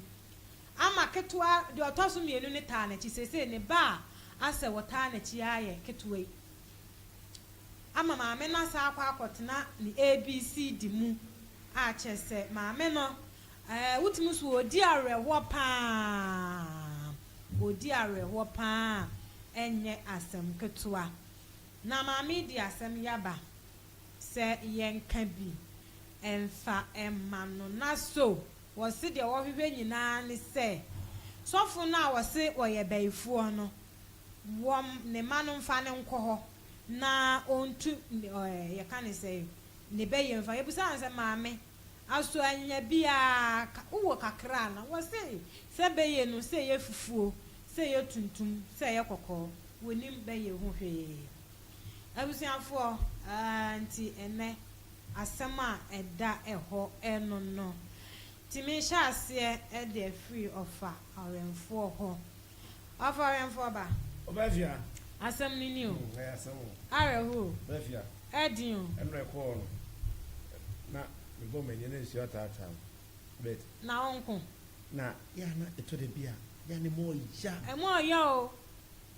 Ama ketewa, deɛ ɔtɔ so mmienu no taa n'akyi. Seesei ne ba a asɛ wɔtaa n'akyi ara yɛ ketewa yi. Ama maame no asan akɔ akɔtena ne ABCD mu a kyerɛ sɛ maame no, ɛɛ wotumi nso ɔredi awerɛhoɔ pa ara. Ɔredi awerɛhoɔ pa ara a ɛnyɛ asɛm ketewa. Na maame yi de asɛm yi aba sɛ yɛnka bi mfa mma no. Na so Wɔse deɛ wɔhwehwɛ nyinaa ne sɛ sɔfo no a wɔse ɔyɛ bayifoɔ no wɔm ne mma no mfa no nkɔ hɔ na ɔntu ɛɛ yɛka ne sɛn ne bɛyɛ mfa. Yɛbisaa no sɛ maame aso anya bi a wowɔ kakra anaa? Wɔse sɛ bɛyɛ no sɛ ɛyɛ fufuo sɛ ɛyɛ tuntum sɛ ɛyɛ kɔkɔɔ wɔnim bɛyɛ ho hwee. Abusuafoɔ ɛɛ nti ɛnɛ Asɛm a ɛda hɔ no no tumi hyɛ aseɛ de afiri ɔfa awɛmfoɔ hɔ. Ɔfa awɛmfoɔ ba. Ɔbɛfia. Asɛm no ni o. Ɛyɛ asɛm o. Awerɛhoɔ o. Ɔbɛfia. Ɛden o. Ɛnora ɛkɔɔ no na mebɔ m'ani na nsuo ataataa me but. Na wo nko. Na yɛ a na ɛtɔ da bi a yɛ a na ɛmu ɔya. Ɛmu ɔya o.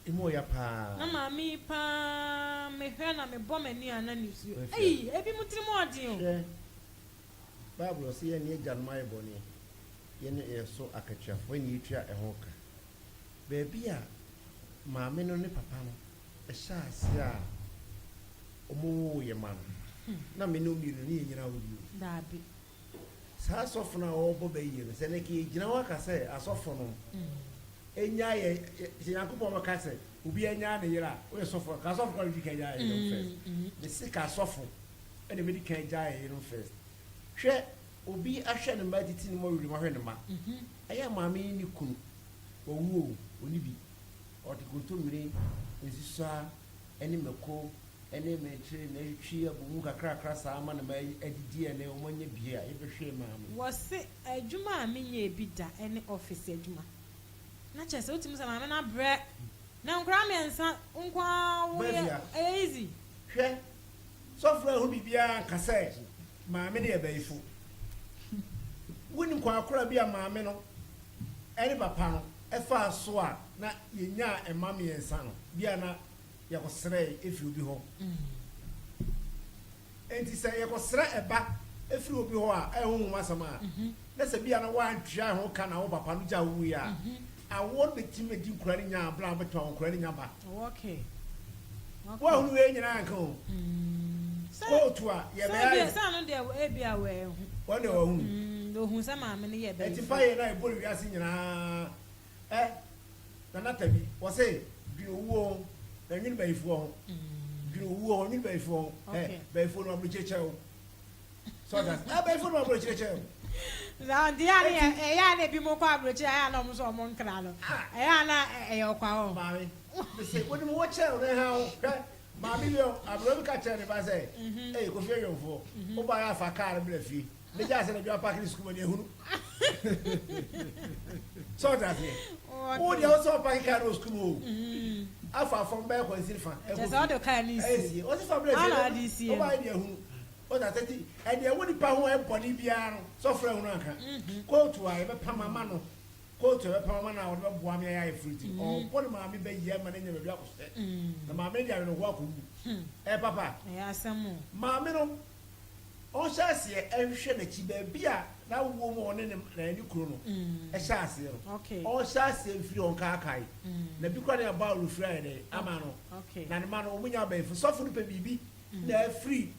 Emu ɔya paa. Na maame yi paa me hwɛ na me bɔ m'ani a na nisuo ei ebi mo tirim ɔden o. Hwɛ bible ɔse yɛn ne agyanom ayɛ bɔne yɛn ne yɛ so akatuafoɔ yɛn ne yɛtua ɛho ka baabi a maame no ne papa no hyɛ aseɛ a ɔmo woo yɛ ma no na me ne wo mmienu ne yɛ nyina hɔ bio. Daabi. Saa asɔfo no a wɔbɔ bɛ yie no sɛ ne ka yɛgyina hɔ aka sɛ asɔfo no Nnyaa yɛ sɛ Nyankopɔn bɛka sɛ obi anyaa ne yere a, woyɛ sɔfo a, ka asɔfo koraa na bedi kan gyaa yɛ yerenom first. Mese ka asɔfo na bedi kan gyaa yɛ yerenom first. Hwɛ obi ahwɛ ne mma atiti ne mma werem ahwɛ ne mma. Ɛyɛ a maame yi ne kunu wawu o, ɔnni bi. Ɔde kontommire, nsusuaa ne mako ne mɛkyere na atwitwi abɔ mu kakrakra saa ama ne mma adidi ɛnɛ wɔn anya bi a yɛbɛhwɛ maame. Wɔse adwuma a menyɛɛ bi da ne office adwuma. Na kyerɛ sɛ wotumi sɛ maame no abrɛ na nkwadaa mmiɛnsa nko ara woyɛ ɛyɛ easy. Hwɛ, sɔfo anhu biribiara anka sɛ maame no yɛ bayifo. Wonim kwakora bi a maame no ne papa no faa so a na yɛnyaa mma mmiɛnsa no, bi a na yɛkɔsrɛe firi obi hɔ. Enti sɛ yɛkɔsrɛ ɛba firi obi hɔ a, ɛyɛ honhom asɛm a, na sɛ bi a na woantua ho ka na wo papa no gyaa wo wui a, awoɔ no bɛtumi adi nkwadaa no nya berɛ a wobɛtumi awo nkwadaa no nya ba. Woahunu wei nyinaa anka o. Kootu a yɛbɛyɛ ayɛ. Sɛ ano deɛ ebi a wɔahu. Wɔn deɛ wɔahu. Wɔhu sɛ maame no yɛ bɛyifoɔ. Ɛti pa yɛ na ɛbɔ ne wiase nyinaa. Ɛ Nana Tabi, wɔse dwene owuo ho na nwene bayifoɔ ho. Dwene owuo ho, nwene bayifoɔ ho. Ɛ bayifoɔ no aburokyire kyɛ o. So ɔte ase? Ɛ bayifoɔ no aburokyire kyɛ o. Saa nti yɛ a ne ɛyɛ a na ebi mo kɔ aburokyire ayɛ a na ɔmo nso ɔmo nkra no. Ɛyɛ a na ɛyɛ ɔkwa hɔ. Maame, mese wonim wo kyɛ o na ɛha wo. Hwɛ, maame bi o, aberewa bi ka kyerɛ ne ba sɛ, Ei Kofi Awɛmfoɔ, wobaeɛ a fa kaa no bra fie. Ne gya sɛ na dwa paaki ne sukuu ma ne ehunu. Sɛ ɔte aseɛ. Wo deɛ wo sɛ ɔpaaki kaa no wɔ sukuu mu o. Afa fam bɛyɛ kwansiri fa. Kyɛ sɛ ɔde kaa ne sie. Ɔsi fa bla fie. Ɔba yɛ deɛ ehunu. Ɔte aseɛ ti ɛdeɛ wo nipa ho ɛbɔne biara no sɛ ɔfrɛ ehunu anka. Kootu a yɛbɛpam ama no kootu a yɛbɛpam ama no a ɔde bɛboa me ayɛ ayeforo ti. Ɔbɔ ne maame bɛ yie ama no anya baabi akɔhyɛ. Na maame no de awerɛhoɔ akɔwu. Ɛyɛ papa. Ɛyɛ asɛm o. Maame no Ɔnhyɛ aseɛ nhwehwɛ n'akyi baabi a n'awoɔ mu a ɔne ne ne kunu no hyɛ aseɛ no. Ɔnhyɛ aseɛ mfiri hɔ nkaakae. Na bi koraa ne abɔ a ɔrefiri ayɛ dɛn ama no. Na ne mma no wɔn nyɛ abayifo. Sɔfo no pɛ biribi na afiri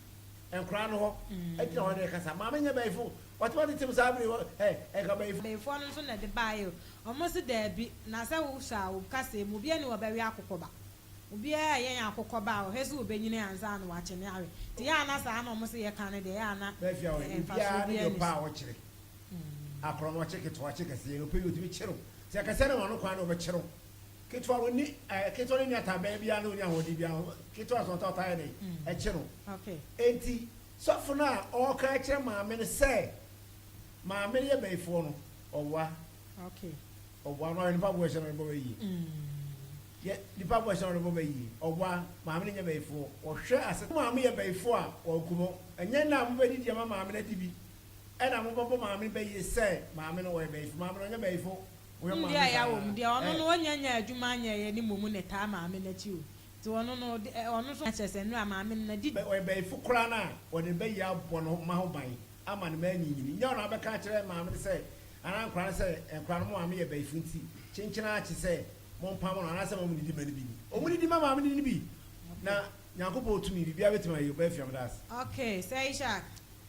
nkwadaa no hɔ agyina hɔ ne rekasa. Maame nyɛ bayifo. Wɔte wɔtete mu saa bere ɛ ɛnka bayifo. Bayifoɔ no nso na ɛde baeɛ o. Wɔn se daabi. Na sɛ wohwɛ a wo kasa mu obiara nni hɔ a ɔbɛwe akokɔ ba. Obiara yɛ yɛn akokɔ ba a, ɔhwɛ sɛ ɔbɛnyini ansa na wakye ne awe. Nti yɛ a na saa na wɔn se yɛka no deɛ, yɛ a na Baafi a ɔyɛ, mfasoɔ obiara ne biara deɛ nni ɔpɛ a so. ɔkyere. Akorɔma ɔkye ketewa, ɔkye kɛseɛ, deɛ ɔpɛ bi ɔtumi kye no. Sɛ kɛseɛ no ma no kwan na ɔbɛkye no. Ketewa no ɔnni ɛɛ ketewa no nni atabɛn biara na ɔnni ahoɔden biara. Ketewa nso ɔtaa ɔtaa yɛ dɛn? Ɛkye no. Enti sɔfo no a ɔreka akyerɛ maame no sɛ maame no yɛ bayifoɔ no, ɔboa. Ɔboa no, ɔyɛ nipa boɔ hyɛ no ɔde bɔ bɛ yie. Yɛ nipa bɔ hyɛ ɔde bɔ bɛ yie. Ɔboa, maame no nyɛ bayifoɔ. Ɔhwɛ ase. Mo maame yɛ bayifoɔ a, wɔnku mo. Ɛnyɛ nna a mobɛdidi ama maame no adi bi ɛna mobɛbɔ maame no bɛ yie sɛ maame no ɔyɛ bayifo. Maame no ɔnyɛ bayifo. Wohwɛ Ndeɛ maame a saa yɛawɔ mu deɛ ɔno ɛ. no ɔnya nyaa adwuma nyɛeɛ ne mmom na ɛtaa maame no akyi o nti ɔno no ɔno nso kyerɛ sɛ nnora maame no nadi. Ɔyɛ bayifo koraa no a wɔde ne bayie abɔ no mma ho ban ama ne mma anyinyini. Nyɛ ɔno abɛka akyerɛ maame no sɛ anaa nkwadaa no sɛ nkwadaa no mo maame yɛ bayifo nti kyenkyen ara kye sɛ mompam no anaasɛ ma monidi ma no bi ni. Ɔmonidi ma maame no ni bi na Nyankopɔn tumi biribiara bɛtumi ayɛ ɔbaa fie a meda ase. Okay, Sir Ishak.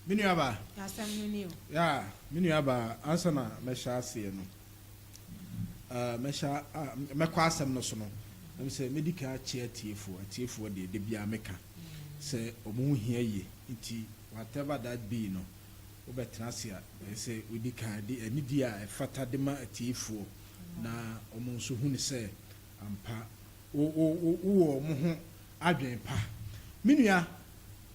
Me nua baa. Asɛm no ni o. Yeah, me nua baa, ansa na mɛhyɛ aseɛ no, uh, mɛhyɛ, uh, mɛkɔ asɛm no so no, ɛm sɛ mɛdi kan akyɛ atiefoɔ, atiefoɔ deɛ, da biara meka sɛ wɔn ho hia yie, nti whatever that be no, wobɛtena ase a, ɛyɛ sɛ wodi kan de anidie a ɛfata de ma atiefoɔ na wɔn nso hu no sɛ ampa wo wo wo wowɔ wɔn ho adwene pa. Me nua,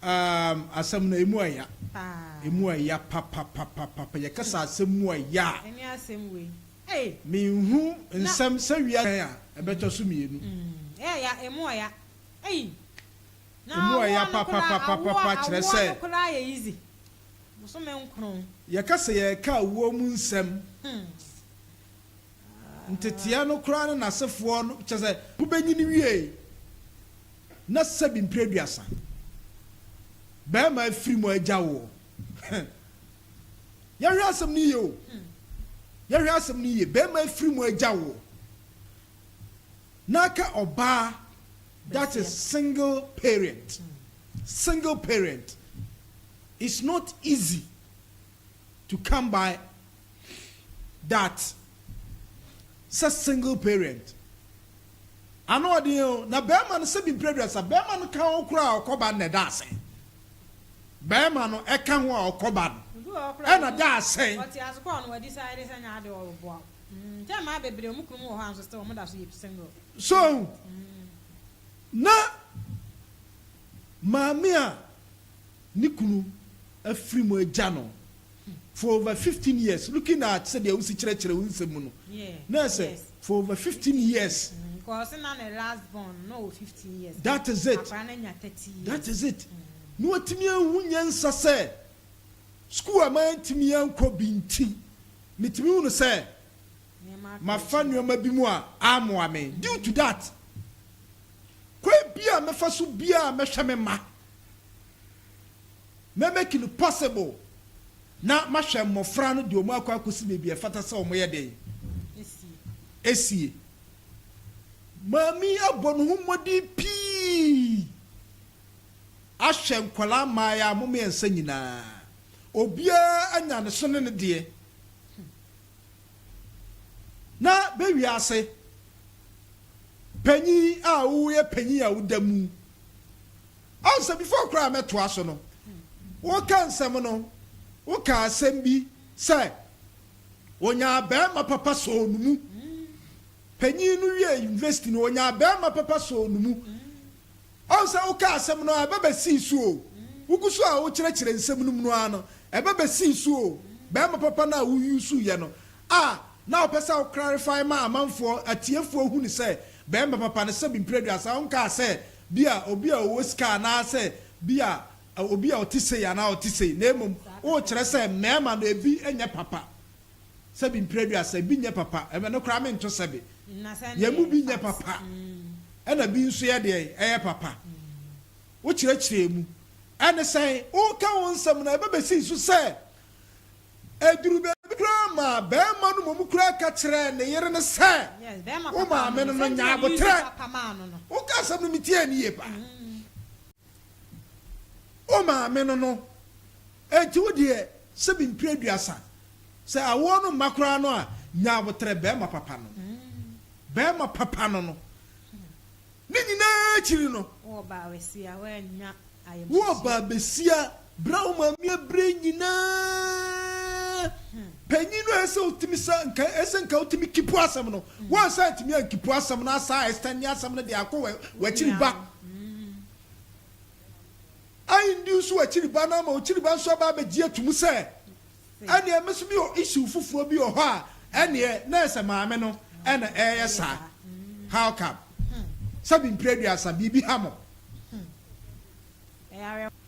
um, asɛm no emu ɛya. Paa. Emu ɛya papapapapa. Yɛka sɛ asɛm mu ɛya a. Ɛne asɛm wei. Ei! Menhu Na. nsɛm sɛ wiase a ɛbɛtɔ so mmienu. Mm, ɛya, emu ɔya. Ei! Na Emu ɛya awoɔ no koraa, awoɔ, papapapapa kyerɛ awoɔ sɛ. no koraa yɛ easy. Bosome nkron. Yɛka sɛ yɛreka awuo mu nsɛm. Nteteɛ no koraa ne n'asefoɔ no, kyerɛ sɛ, wobɛnyini wiei na sɛbi mprɛ aduasa, barima afiri mu agya woɔ. Yɛhwɛ asɛm no yie o. Yɛhwɛ asɛm no yie. Barima afiri mu agya woɔ. Na aka ɔbaa, that is single parent. Single parent. It's not easy to come by that sɛ single parent. Ano ɔden o, na bɛɛma no sɛbi mprɛ aduasa, bɛɛma no ka ho koraa a ɔkɔba no na ɛda asɛn. Bɛɛma no ɛka ho a ɔkɔba no Obi wɔ hɔ koraa ɛna da asɛn. Ɔte ase koraa ɔno wadi saa ɛde sɛ nyɛ ade ɔreboa wo. Nkyɛ mmaa bebree ɔmo kunu mu wɔ hɔ a nso still ɔmo da so yɛ single. So na maame a ne kunu afiri mu agya no for over 15 years, looking at sɛdeɛ wosi kyerɛkyerɛ wo nsɛm mu no, na ɛsɛ for over 15 years. Because na ne last born no wɔ 15 years. That is it. Akwadaa no anya 30 years. That is it. Na watumi ahu nyansa sɛ school a mantumi ankɔ bi nti, metumi hu no sɛ Nneɛma Mafa nnoɔma bi mu a ammoa me. Due to that, kwan biara a mɛfa so biara a mɛhwɛ me mma, mɛ make no possible na mahwɛ mmɔfra no de wɔn akɔ akɔsi baabi a ɛfata sɛ wɔyɛ dɛn? Esie. Maame yi abɔ ne ho mmɔden pii ahwɛ nkwadaa mmaayaa mo mmiɛnsa nyinaa. Obiara anya ne so ne ne deɛ. Na bɛ wiase panyin a woyɛ panyin a woda mu. Ansa before koraa mɛtoa so no, woka nsɛm no, woka asɛm bi sɛ onyaa barima papa sɔɔ no mu. Panyin no wiee university no, onyaa barima papa sɔɔ no mu. Ɔhu sɛ wokaa asɛm no ara, ɛba bɛsii so o. Wogu so a wokyerɛkyerɛ nsɛm no mu no ara no, ɛba bɛsii so o. Barima papa no a wo use-yɛ no a na wopɛ sɛ wo clarify ma amanfoɔ, atiefoɔ hu no sɛ barima papa no, sɛbi mprɛ aduasa, wonkaa sɛ bi a obi a ɔwɔ sika anaasɛ bi a obi a ɔte sei anaa ɔte sei, na mmom worekyerɛ sɛ mmarima no ebi nyɛ papa. Sɛbi mprɛ aduasa, ebi nyɛ papa, ɛno koraa mento sɛbi. Yɛn mu bi nyɛ papa, ɛna bi nso yɛ deɛn? Ɛyɛ papa. Wokyerɛkyerɛɛ mu. Ɛne sɛn? Woka wo nsɛm no a, ɛba bɛsii so sɛ, ɛduru baabi koraa maa barima no mmom koraa ka kyerɛɛ ne yere no sɛ, Wo maame no no, nya aboterɛ. Woka asɛm no, metiee no yie paa. Wo maame no no, enti wo deɛ sɛbi mprɛ aduasa, sɛ awoɔ no mma koraa no a, nya aboterɛ, barima papa no, barima papa no no. Ne nyinaa akyiri no, Wo ɔbaa basia, woannya wo ayamhyehyeɛ. ɔbaa basia, berɛ a wo maame abrɛ nyinaa, panyin no a ɛsɛ sɛ wotumi sa, nka ɛsɛ sɛ nka wotumi kipu asɛm no, woansa antumi ankipu asɛm no asan extend asɛm no de akɔ Wo w'akyiri nua ba. no. Ahindu nso w'akyiri ba no ama w'akyiri ba nso aba abɛgye atum sɛ ɛneɛ me nso mewɔ issue foforɔ bi wɔ hɔ a ɛneɛ na ɛsɛ maame no ɛna ɛyɛ saa. How come? Sɛbi mpire aduasa biribi ha mo.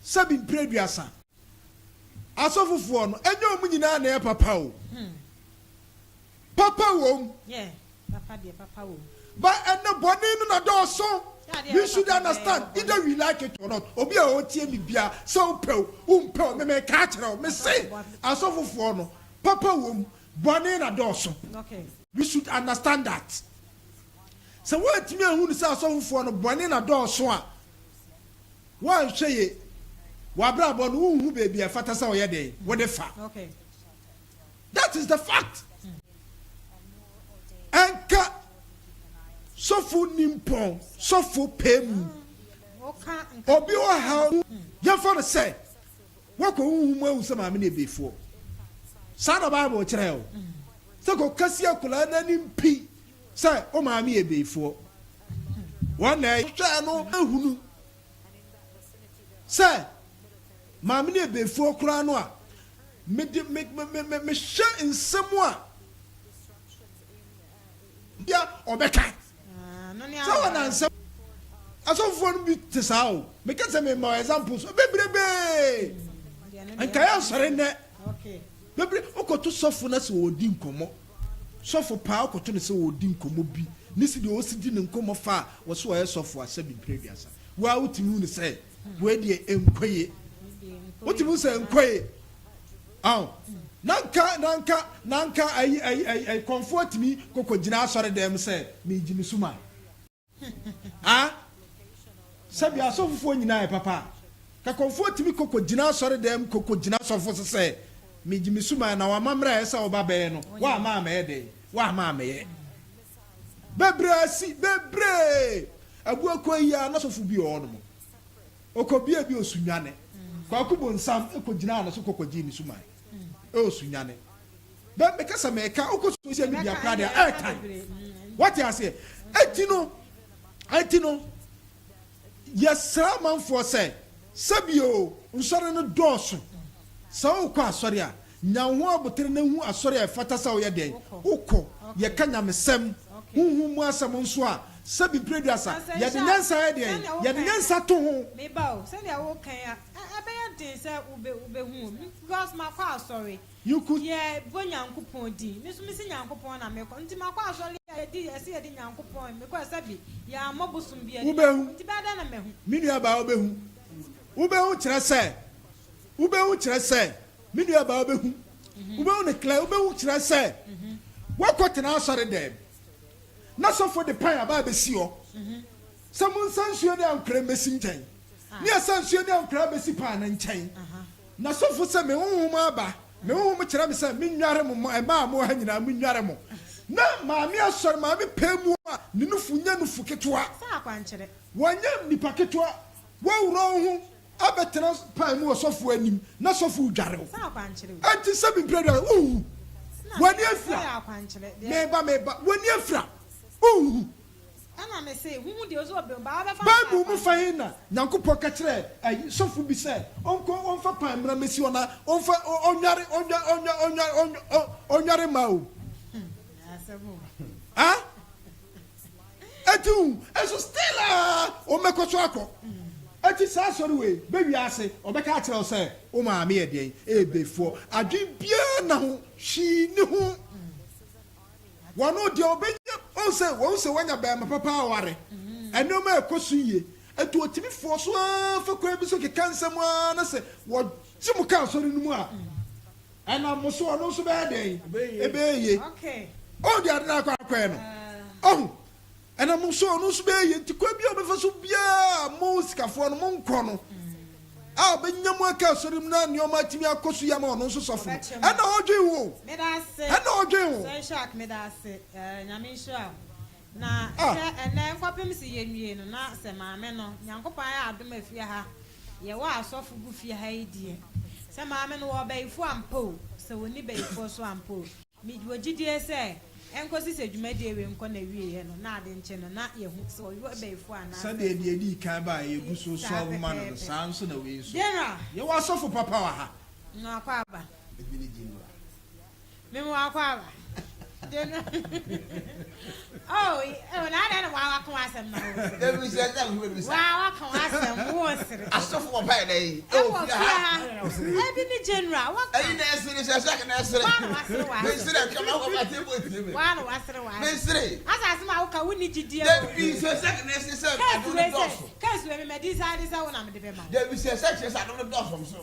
Sɛbi mpire aduasa asɔfofoɔ no ɛnyɛ wɔn nyinaa na ɛyɛ papa o. Papa wom. Yeah, papa deɛ papa wom. But ɛnɛ bɔne no na dɔɔso. Sɛ adeɛ We ɛyɛ should papa biara understand yɛ bɔne. either we like it or not. Obi a ɔtie me bia sɛ wopɛ o, wompɛ o, me meka akyerɛ wo, mese asɔfofoɔ no papa wom, bɔne na dɔɔso. Okay. We should understand that. Sɛ woantumi anhu no sɛ asɔfofoɔ no bɔne na dɔɔso a, woanhwɛ ye, w'abrabɔ no wonhu baabi a ɛfata sɛ woyɛ dɛn, wode fa. Okay. That is the fact. Ɛnka sɔfo nimpɔn, sɔfo pɛɛ mu. Obi wɔ ha yɛmfa no sɛ wakɔ huhu mu ahu sɛ maame no yɛ beefoɔ. Saa na Bible kyerɛ o. Sɛ kɔka si akwadaa no anim pi sɛ wo maame yɛ beefoɔ. Wɔn na ɛhwɛ no ahunu sɛ maame no yɛ beefoɔ koraa no a, Mede me me me me mehwɛ nsɛm a bia ɔbɛka. Sɛ wɔ na nsɛm asɔfofoɔ no bi te saa o. Meka sɛ mema examples bebrebee. Nka yɛ nsɔre nnɛ. Bebre wokɔto sɔfo na sɛ ɔredi nkɔmmɔ. Sɔfo paa wokɔto no sɛ ɔredi nkɔmmɔ bi ne si deɛ ɔsi di ne nkɔmmɔ fa a wɔso ɔyɛ sɔfo a sɛbi mpere aduasa. Wo a wotumi hu no sɛ Wei deɛ ɛnkɔ yie. Wotumi hu sɛ ɛnkɔ yie. Aw, na nka, na nka, na nka ayi, ayi, ayi, ayi, kɔmfoɔ atumi kɔkɔ gyina asɔre dan mu sɛ, meregye me suma. Ah, sɛbi asɔfofoɔ nyinaa yɛ papa a, ka kɔmfoɔ atumi kɔkɔ gyina asɔre dan mu kɔkɔ gyina asɔfoɔ so sɛ, meregye me suma na w'amammerɛ a ɛsɛ sɛ woba bɛyɛ no, woamma ammɛyɛ dɛn? Woamma ammɛyɛ. Bebree asi, bebree! Abuakwa yi ara na sɔfo bi wɔ hɔnom. Ɔkɔbea bi Osunyane. Kwaku Bonsam kɔgyinaa ne so kɔkɔgyee ne suman. Ɛwɔ Sunyane. Bɛ meka sɛ meka, wokɔ social media koraa deɛ ɛɛtan. Wate aseɛ? Enti no, enti no, Yɛsrɛ amanfoɔ sɛ, sɛbi oo, nsɔre no dɔɔso. Sɛ worekɔ asɔre a, nya wo ho abotere na hu asɔre a ɛfata sɛ woyɛ dɛn? Wokɔ. Yɛka nyamesɛm, honhom mu asɛm nso a, sɛbi mprɛ aduasa, yɛde nyansa yɛ dɛn? Yɛde nyansa to ho. Me ba o, sɛdeɛ woka yi a, ɛbɛyɛ den sɛ wobɛhu o, because makɔ asɔre. You could. Yɛ bɔ Nyankopɔn din. Me nso me se Nyankopɔn na mekɔ. Nti makɔ asɔre a yɛdi yɛse yɛde Nyankopɔn mekɔ sɛbi yɛammɔ bosom bi ani. Wobɛhu. Nti bɛyɛ dɛn na mahu? Me nuabaa wobɛhu. Wobɛhu kyerɛ sɛ, wobɛhu kyerɛ sɛ, me nuabaa wobɛhu. Wobɛhu no clear, wobɛhu kyerɛ sɛ, woakɔ tena asɔre dɛm na sɔfo de pan aba abɛsi hɔ sɛ monsa nsuo ne ankorɛ mmɛsi nkyɛn ne yɛsa nsuo ne ankorɛ abɛsi pan no nkyɛn na sɔfo sɛ me honhom aba, me honhom kyerɛ me sɛ menware mo, mmaa a mowɔ ha nyinaa menware mo. Na maame asɔre, maame pɛɛ mu a ne nufu nyɛ nufu ketewa. Wɔnyɛ nnipa ketewa. Woaworɔ wo ho abɛtena pan mu wɔ sɔfo anim na sɔfo redware wo. Enti sɛ bi mprɛ aduasa, wonhu. W'ani afira. Meba, meba. W'ani afira. Wonhu. Bible mu fa he na Nyankopɔn ka kyerɛɛ ayi, sɔfo bi sɛ ɔnkɔ ɔmfa pan mmra mmesi hɔ na ɔmfa ɔnware, ɔnware, ɔnware, ɔnware, ɔnware mmaa o? Ah? Eti hu nso still aa wɔn bɛkɔ so akɔ. Eti saa asɔre wei bɛ wiase wɔbɛka akyerɛ wo sɛ wo maame yɛ deɛn ɛyɛ bɛyifoɔ. Adwene biara nna ho hwee nni ho. Wɔn deɛ wɔbɛnya wɔn sɛ wɔn sɛ wɔanya bɛɛma papa aware. Nneɛma ɛkɔ so yie. Eti wɔtumi fɔɔ so aa fa kwan bi so keka nsɛm aa na sɛ wɔgye mo ka asɔre no mu a. Ɛnam mo so ɔno nso bɛyɛ dɛn? Ɛbɛyɛ yie. Ɔhu deɛ ade no akɔ akɔyɛ no. Ɔhu? Ɛnam mo so ɔno nso bɛyɛ yie. Nti kwan bi a ɔbɛfa so biara a mo sikafoɔ no monkɔ no, a ɔbɛnya mo aka asɔre mu na nneɛma atumi akɔ so yie ama ɔno nso sɔfo no, ɛna ɔdwen ho. Ɛna ɔdwen ho. Sir Shark meda ase Nyame nhyira wo. Na hwɛ ɛnɛ nkɔpem se yɛnwie no na sɛ maame no Nyankopɔn ayɛ adom a fie ha yɛwɔ asɔfo gu fie ha yi deɛ sɛ maame no wɔ bayifoɔ ampa o sɛ ɔnni bayifoɔ so ampa o me wɔ gyidie sɛ ɛnkɔsi sɛ dwumadie wei nkɔ nawieɛ no na ade nkye no na yɛhu sɛ ɔyɔ bayifoɔ anaa sɛ Sɛdeɛ deɛ ɛdii kan baeɛ yɛgu so saa sɔlve ma no no, pɛpɛɛpɛ. saa nso na wei nso. General. Yɛwɔ asɔfo papa wɔ ha. No akɔ aba. Ebi ne General. Me mu akɔ aba. Oh, oh, na adɛn na waa waka w'asɛm na wo sere. Dabi sɛ sɛ nso bɛbi sa. Waa waka w'asɛm wo sere. Asɔfo wɔ pa yɛ dɛ yi. Ɛwɔ fie ha. Ebi ne general waka. Ɛyi na ɛsere sɛ sɛ na ɛsere. Waa na wasere w'asɛm. Mesere kama wɔ ba te bɔ tie me. Waa na wasere w'asɛm. Mesere. Asa asɛm a woka wo ni gyidie. Dabi sɛ sɛ na ɛsere sɛ adom no dɔɔso. Case wei me mɛ decide sɛ wo na mede bɛma wo. Dabi sɛ sɛ kyerɛ sɛ adom no dɔɔso.